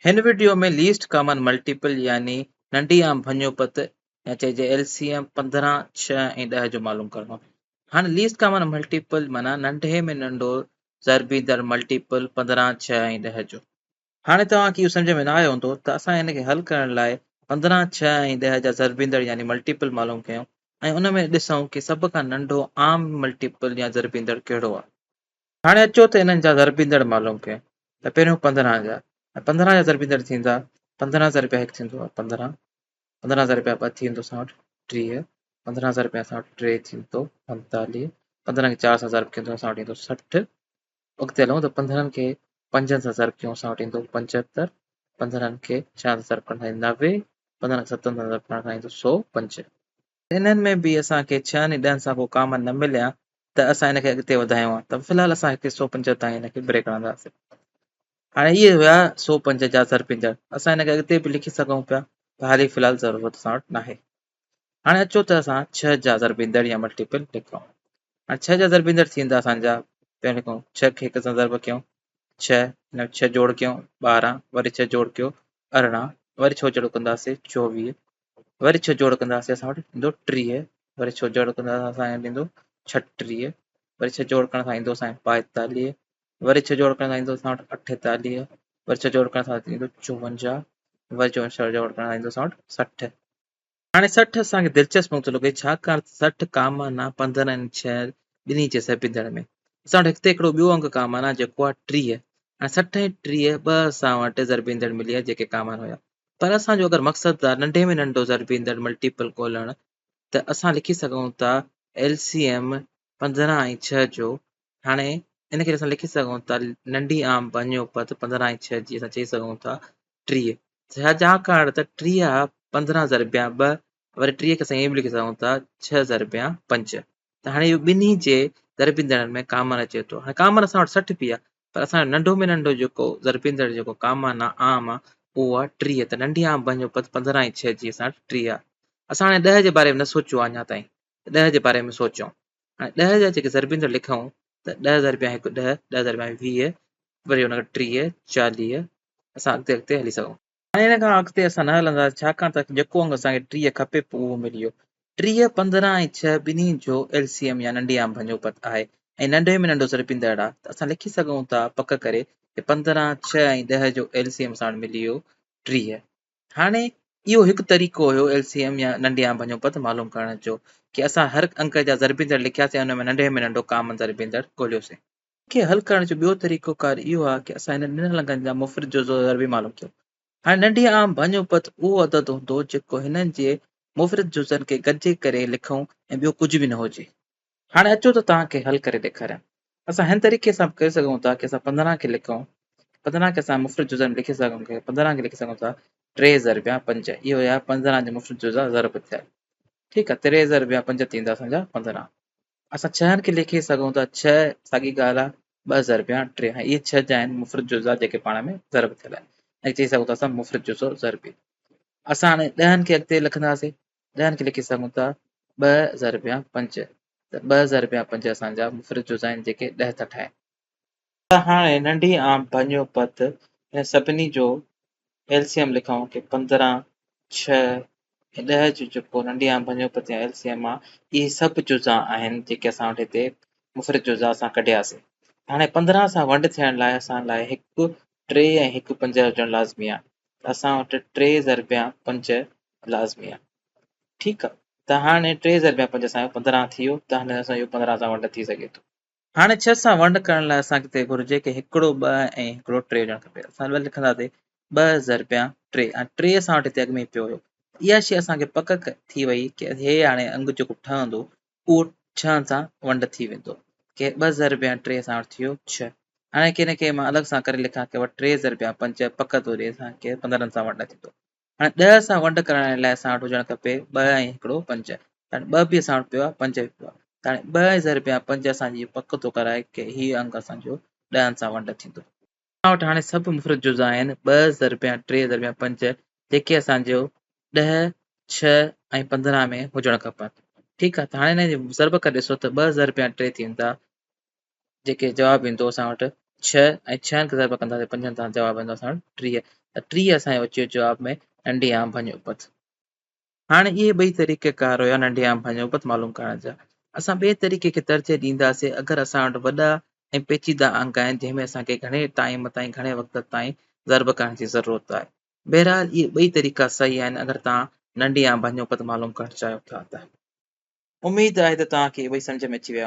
هن video ۾ least common multiple يعني ننڍي عام ڀڃوپت يا چئجي ايل سي ايم 15، 6 ۽ 10 جو معلوم ڪرڻو آهي. هاڻي ليسٽ ڪامن ملٽيپل معنيٰ ننڍي ۾ ننڍو ضربيندڙ ملٽيپل 15، 6 ۽ 10 جو. هاڻي توهان کي اهو سمجهه ۾ نه آيو هوندو ته اسان هن کي حل ڪرڻ لاء 15، 6 ۽ 10 جا ضربيندڙ يعني ملٽيپل معلوم ڪيون ۽ ان ۾ ڏسون ڪي سڀ کان ننڍو عام ملٽيپل يا ضربيندڙ ڪهڙو آهي. هاڻي اچو ته انهن جا ضربيندڙ معلوم ڪيون ته پهريون 15 جا ۽ 15 جا ضربيندڙ ٿيندا 15 ضربيا هڪ ٿيندو آهي 15، 15 ضربيا ٻه ٿيندو اسان وٽ 30، 15 ضربيا اسان وٽ ٽي ٿيندو 45، 15 کي چار سان ضرب ڪيون ته اسان وٽ ايندو 60. اڳتي هلون ته 15 کي پنجن سان ضرب ڪيون اسان وٽ ايندو 75، 15 کي ڇهن سان ضرب ڪرڻ سان ايندو 90، 15 کي ستن سان ضرب ڪرڻ سان ايندو 105. انهن ۾ به اسان کي ڇهن ۽ ڏهن سان ڪو ڪامن نه مليا ته اسان ان کي اڳتي وڌايون ها ته في الحال اسان هتي 105 تائين ان کي بريڪ هڻنداسين. هاڻي اهي هيا 105 جا ضربيندڙ. اسان ان کي اڳتي به لکي سگهون پيا پر حالي في الحال ضرورت اسان وٽ ناهي. هاڻي اچو ته اسان 6 جا ضربيندڙ يا ملٽيپل لکون. هاڻي 6 جا ضربيندڙ ٿيندا اسان جا پهريون لکون 6 کي هڪ سان ضرب ڪيون 6 هن 6 جوڙ ڪيون 12 وري 6 جوڙ ڪيو 18 وري 6 جوڙ ڪنداسين 24 وري ڇهه جوڙ ڪنداسين اسان وٽ ايندو 30، وري ڇهه جوڙ ڪنداسين اسان وٽ ايندو 36، وري ڇهه جوڙ ڪرڻ سان ايندو اسان وٽ 45، وري ڇهه جوڙ ڪرڻ سان ايندو اسان وٽ 48، وري ڇهه جوڙ ڪرڻ سان ايندو 54، وري ڇهه جوڙ ڪرڻ سان ايندو اسان وٽ 60. هاڻي 60 اسان کي دلچسپ نقطو لڳي ڇاڪاڻ ته 60 ڪامن آ 15 ۽ 6 ٻنهي جي سرپيندڙ ۾. اسان وٽ هتي هڪڙو ٻيو انگ ڪامن آ جيڪو آ 30. هاڻي 60 ۽ 30 ٻه اسان وٽ ضربيندڙ مليا جيڪي ڪامن هيا. پر اسان جو اگر مقصد آ ننڍي ۾ ننڍو ضربيندڙ ملٽيپل ڳولڻ ته اسان لکي سگهون ٿا ايل سي ايم 15 ۽ 6 جو. هاڻي ان کي اسان لکي سگهون ٿا ننڍي عام ڀڃو پد 15 ۽ 6 جي اسان چئي سگهون ٿا 30. ڇاڪاڻ ته 30 آ 15 ضربيان 2 وري 30 کي اسان ائين به لکي سگهون ٿا 6 ضربيان 5. ته هاڻي اهو ٻنهي جي ضربيندڙن ۾ ڪامن اچي ٿو. هاڻي ڪامن اسان وٽ 60 به آهي پر اسان جو ننڍو ۾ ننڍو جيڪو ضربيندڙ جيڪو ڪامن آهي عام آهي اهو آهي 30 ته ننڍي عام پنهنجو پد 15 ۽ 6 جي اسان وٽ 30 آهي. اسان هاڻي 10 جي باري ۾ نه سوچيو آهي اڃا تائين ته 10 جي باري ۾ سوچيون. هاڻي 10 جا جيڪي ضربيندڙ لکون ته 10 ضربيان 1 10، 10 ضربيان 20 وري ان کان 30، 40 اسان اڳتي اڳتي هلي سگهون. هاڻي ان کان اڳتي اسان نه هلنداسين ڇاڪاڻ ته جيڪو انگ اسان کي 30 کپي پيو اهو ملي ويو. 30، 15 ۽ 6 ٻنهي جو ايل سي ايم يا ننڍي عام ڀڃو پت آهي ۽ ننڍي ۾ ننڍو ضربيندڙ آهي ته اسان لکي سگهون ٿا پڪ ڪري ته 15، 6 ۽ 10 جو ايل سي ايم اسان وٽ ملي ويو 30. هاڻي اهو هڪ طريقو هيو ايل سي ايم يا ننڍي عام ڀڃو پت معلوم ڪرڻ جو ڪي اسان هر انگ جا ضربيندڙ لکياسين ۽ ان ۾ ننڍي ۾ ننڍو ڪامن ضربيندڙ ڳوليوسين. کي حل ڪرڻ جو ٻيو طريقو ڪار اهو آهي ڪي اسان هنن ڏنل انگن جا مفرد جزو ضربي معلوم ڪيون. هاڻي ننڍي عام ڀڃ اپت اهو عدد هوندو جيڪو هنن جي مفرد جزن کي گڏجي ڪري لکون ۽ ٻيو ڪجهه به نه هجي. هاڻي اچو ته توهان کي حل ڪري ڏيکاريان. اسان هن طريقي سان به ڪري سگهون ٿا ڪي اسان 15 کي لکون 15 کي اسان مفرد جزن ۾ لکي سگهون ٿا 15 کي لکي سگهون ٿا 3 ضربيان 5 اهو هيا 15 جا مفرد جزا ضرب ٿيا ٺيڪ آهي 3 ضربيان 5 ٿيندا اسان جا 15. اسان ڇهن کي لکي سگهون ٿا ڇهه ساڳي ڳالهه آهي ٻه ضربيان ٽي هاڻي اهي ڇهه جا آهن مفرد جزا جيڪي پاڻ ۾ ضرب ٿيل آهن ۽ چئي سگهون ٿا اسان مفرد جزو ضربي. اسان هاڻي ڏهن کي اڳتي لکنداسين ڏهن کي لکي سگهون ٿا ٻه ضربيان پنج ته ٻه ضربيان پنج اسان جا مفرد جزا آهن جيڪي ڏهه ٿا ٺاهين. ته هاڻي ننڍي عام ڀڃو پت هن سڀني جو ايل سي ايم لکون ڪي 15، 6 ۽ 10 جو جيڪو ننڍي عام ڀڃو پت يا ايل سي ايم آ اهي سڀ جزا آهن جيڪي اسان وٽ هتي مفرد جزا اسان ڪڍياسين. هاڻي 15 سان ونڊ ٿيڻ لاء اسان لاء هڪ 3 ۽ هڪ 5 هجڻ لازمي آ ته اسان وٽ 3 ضربيان 5 لازمي آ ٺيڪ آ ته هاڻي 3 ضربيان 5 اسان جو 15 ٿي ويو ته هاڻي اسان جو 15 سان ونڊ ٿي سگهي ٿو. هاڻي ڇهه سان ونڊ ڪرڻ لاء اسان کي گهرجي ڪي هڪڙو ٻه ۽ هڪڙو ٽي هجڻ کپي. اسان ٻه لکنداسين ٻه ضربيان ٽي ۽ ٽي اسان وٽ هتي اڳ ۾ ئي پيو هيو. اها شيء اسان کي پڪ ٿي وئي ڪي هي هاڻي انگ جيڪو ٺهندو اهو ڇهن سان ونڊ ٿي ويندو. ڪي ٻه ضربيان ٽي اسان وٽ ٿي ويو ڇهه. هاڻي ڪي نه ڪي مان الڳ سان ڪري لکان ڪي ٽي ضربيان پنج پڪ ٿو ڏي اسان کي پندرهن سان ونڊ ٿيندو. هاڻي ڏهه سان ونڊ ڪرڻ لاء اسان وٽ هجڻ کپي ٻه ۽ هڪڙو پنج. هاڻي ٻه به اسان وٽ پيو آهي پنج به پيو آهي. ته هاڻي ٻه ضرب يا پنج اسان جي پڪ ٿو ڪرائي ڪي هي انگ اسان جو ڏهن سان ونڊ ٿيندو. اسان وٽ هاڻي سڀ مفرد جزا آهن ٻه ضرب يا ٽي ضرب يا پنج جيڪي اسان جو ڏهه، ڇهه ۽ 15 ۾ هجڻ کپن. ٺيڪ آهي ته هاڻي هن جي ضرب ڪري ڏسو ته ٻه ضرب يا ٽي ٿيندا جيڪي جواب ايندو اسان وٽ ڇهه ۽ ڇهن کي ضرب ڪنداسين پنجن سان جواب ايندو اسان وٽ 30. ته 30 اسان جو اچي ويو جواب ۾ ننڍي عام ڀڃوپت. هاڻي اهي ٻئي طريقه ڪار هيا ننڍي عام ڀڃوپت معلوم ڪرڻ جا. اسان ٻئي طريقي کي ترجيح ڏينداسين اگر اسان وٽ وڏا ۽ پيچيده انگ آهن جنهن ۾ اسان کي گهڻي ٽائيم تائين گهڻي وقت تائين ضرب ڪرڻ جي ضرورت آهي. بهرحال اهي ٻئي طريقا صحيح آهن اگر توهان ننڍي عام ڀڃوپت معلوم ڪرڻ چاهيو ٿا ته. اميد آهي ته توهان کي اهي ٻئي سمجهه ۾ اچي ويا هوندا.